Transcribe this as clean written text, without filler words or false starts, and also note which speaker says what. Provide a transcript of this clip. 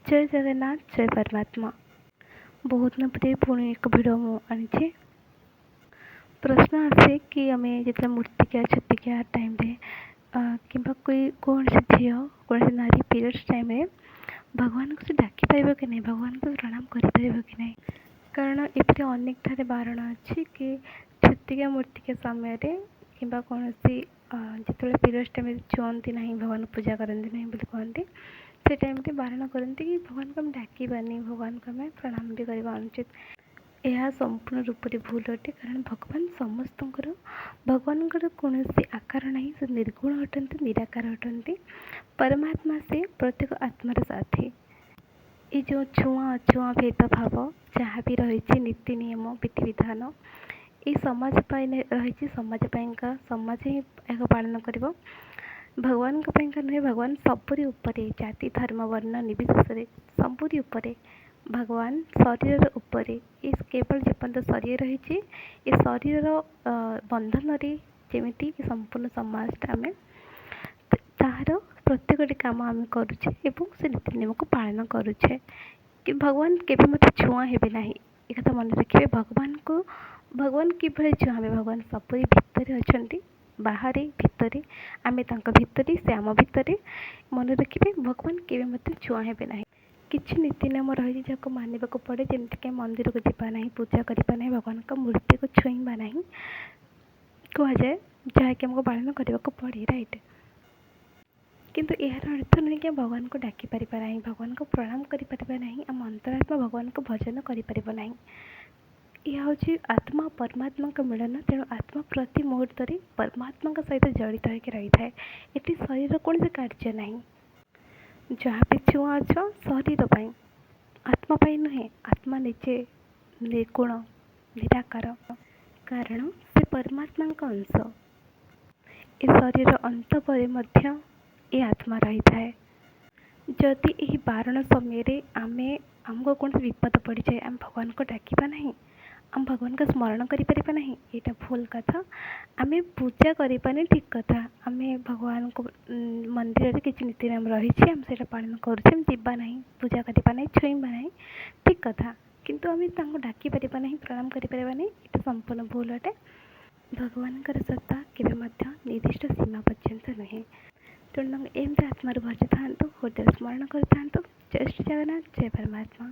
Speaker 1: ଜୟ ଜଗନ୍ନାଥ, ଜୟ ପରମାତ୍ମା। ବହୁତ ଦିନ ପରେ ପୁଣି ଏକ ଭିଡ଼ିଓ ମୁଁ ଆଣିଛି। ପ୍ରଶ୍ନ ଆସେ କି ଆମେ ଯେତେବେଳେ ମୂର୍ତ୍ତିକିଆ ଛୁତିକିଆ ଟାଇମ୍ରେ କିମ୍ବା କୌଣସି ଝିଅ, କୌଣସି ନାରୀ ପିରିୟଡ଼୍ସ ଟାଇମ୍ରେ ଭଗବାନଙ୍କୁ ସେ ଡାକିପାରିବ କି ନାହିଁ, ଭଗବାନଙ୍କୁ ପ୍ରଣାମ କରିପାରିବ କି ନାହିଁ? କାରଣ ଏଥିରେ ଅନେକ ଠାରେ ବାରଣ ଅଛି କି ଛୁତିକିଆ ମୂର୍ତ୍ତିକିଆ ସମୟରେ କିମ୍ବା କୌଣସି ଯେତେବେଳେ ପିରିୟଡ଼୍ସ ଟାଇମ୍ରେ ଛୁଅନ୍ତି ନାହିଁ, ଭଗବାନଙ୍କୁ ପୂଜା କରନ୍ତି ନାହିଁ ବୋଲି କୁହନ୍ତି। ସେ ଟାଇମ୍ରେ ବାରଣ କରନ୍ତି କି ଭଗବାନଙ୍କୁ ଆମେ ଡାକିବାନି, ଭଗବାନଙ୍କୁ ଆମେ ପ୍ରଣାମ ବି କରିବା ଅନୁଚିତ। ଏହା ସମ୍ପୂର୍ଣ୍ଣ ରୂପରେ ଭୁଲ ଅଟେ, କାରଣ ଭଗବାନ ସମସ୍ତଙ୍କର, ଭଗବାନଙ୍କର କୌଣସି ଆକାର ନାହିଁ। ସେ ନିର୍ଗୁଣ ଅଟନ୍ତି, ନିରାକାର ଅଟନ୍ତି। ପରମାତ୍ମା ସେ ପ୍ରତ୍ୟେକ ଆତ୍ମାର ସାଥୀ। ଏ ଯେଉଁ ଛୁଆଁ ଅଛୁଆଁ ଭେଦଭାବ ଯାହା ବି ରହିଛି, ନୀତି ନିୟମ ବିଧିବିଧାନ ଏଇ ସମାଜ ପାଇଁ ରହିଛି। ସମାଜ ପାଇଁକା ସମାଜ ହିଁ ଏହାକୁ ପାଳନ କରିବ, ଭଗବାନଙ୍କ ପାଇଁକା ନୁହେଁ। ଭଗବାନ ସବୁରି ଉପରେ, ଜାତି ଧର୍ମ ବର୍ଣ୍ଣ ନିର୍ବିଶେଷରେ ସବୁରି ଉପରେ ଭଗବାନ। ଶରୀରର ଉପରେ ଏ କେବଳ ଯେପର୍ଯ୍ୟନ୍ତ ଶରୀର ରହିଛି, ଏ ଶରୀରର ବନ୍ଧନରେ ଯେମିତି ସମ୍ପୂର୍ଣ୍ଣ ସମାଜଟା ଆମେ ତାହାର ପ୍ରତ୍ୟେକଟି କାମ ଆମେ କରୁଛେ ଏବଂ ସେ ନୀତି ନିୟମକୁ ପାଳନ କରୁଛେ କି ଭଗବାନ କେବେ ମଧ୍ୟ ଛୁଆଁ ହେବେ ନାହିଁ। ଏ କଥା ମନେ ରଖିବେ। ଭଗବାନଙ୍କୁ ଭଗବାନ କିଭଳି ଛୁଆଁ ହେବେ? ଭଗବାନ ସବୁରି ଭିତରେ ଅଛନ୍ତି, ବାହାରେ ଭିତରେ। ଆମେ ତାଙ୍କ ଭିତରେ, ସେ ଆମ ଭିତରେ। ମନେ ରଖିବେ, ଭଗବାନ କେବେ ମଧ୍ୟ ଛୁଆଁ ହେବେ ନାହିଁ। କିଛି ନୀତି ନିୟମ ରହିଛି ଯାହାକୁ ମାନିବାକୁ ପଡ଼େ, ଯେମିତିକି ମନ୍ଦିରକୁ ଯିବା ନାହିଁ, ପୂଜା କରିବା ନାହିଁ, ଭଗବାନଙ୍କ ମୂର୍ତ୍ତିକୁ ଛୁଇଁବା ନାହିଁ କୁହାଯାଏ, ଯାହାକି ଆମକୁ ପାଳନ କରିବାକୁ ପଡ଼େ, ରାଇଟ୍? କିନ୍ତୁ ଏହାର ଅର୍ଥ ନୁହେଁ କି ଭଗବାନଙ୍କୁ ଡାକିପାରିବା ନାହିଁ, ଭଗବାନଙ୍କୁ ପ୍ରଣାମ କରିପାରିବା ନାହିଁ, ଆମ ଅନ୍ତରାତ୍ମା ଭଗବାନଙ୍କୁ ଭଜନ କରିପାରିବ ନାହିଁ। ଏହା ହେଉଛି ଆତ୍ମା ପରମାତ୍ମାଙ୍କ ମିଳନ। ତେଣୁ ଆତ୍ମା ପ୍ରତି ମୁହୂର୍ତ୍ତରେ ପରମାତ୍ମାଙ୍କ ସହିତ ଜଡ଼ିତ ହୋଇକି ରହିଥାଏ। ଏଠି ଶରୀରର କୌଣସି କାର୍ଯ୍ୟ ନାହିଁ। ଯାହା ବି ଛୁଆଁ ଅଛୁଆଁ ଶରୀର ପାଇଁ, ଆତ୍ମା ପାଇଁ ନୁହେଁ। ଆତ୍ମା ନିଜେ ନିର୍ଗୁଣ ନିରାକାର, କାରଣ ସେ ପରମାତ୍ମାଙ୍କ ଅଂଶ। ଏ ଶରୀର ଅନ୍ତ ପରେ ମଧ୍ୟ ଏ ଆତ୍ମା ରହିଥାଏ। ଯଦି ଏହି ବାରଣ ସମୟରେ ଆମେ ଆମକୁ କୌଣସି ବିପଦ ପଡ଼ିଯାଏ, ଆମେ ଭଗବାନଙ୍କୁ ଡାକିବା ନାହିଁ, ଆମେ ଭଗବାନଙ୍କୁ ସ୍ମରଣ କରିପାରିବା ନାହିଁ, ଏଇଟା ଭୁଲ କଥା। ଆମେ ପୂଜା କରିବାନି, ଠିକ୍ କଥା। ଆମେ ଭଗବାନଙ୍କୁ ମନ୍ଦିରରେ କିଛି ନୀତି ନିୟମ ରହିଛି, ଆମେ ସେଇଟା ପାଳନ କରୁଛେ। ଆମେ ଯିବା ନାହିଁ, ପୂଜା କରିବା ନାହିଁ, ଛୁଇଁବା ନାହିଁ, ଠିକ୍ କଥା। କିନ୍ତୁ ଆମେ ତାଙ୍କୁ ଡାକିପାରିବା ନାହିଁ, ପ୍ରଣାମ କରିପାରିବା ନାହିଁ, ଏଇଟା ସମ୍ପୂର୍ଣ୍ଣ ଭୁଲ ଅଟେ। ଭଗବାନଙ୍କର ସତ୍ତା କେବେ ମଧ୍ୟ ନିର୍ଦ୍ଦିଷ୍ଟ ସୀମା ପର୍ଯ୍ୟନ୍ତ ନୁହେଁ। ତେଣୁ ତାଙ୍କୁ ଏମିତି ଆତ୍ମାରୁ ଭଜିଥାନ୍ତୁ, ହୃଦୟରେ ସ୍ମରଣ କରିଥାନ୍ତୁ। ଜୟ ଶ୍ରୀ ଜଗନ୍ନାଥ, ଜୟ ପରମାତ୍ମା।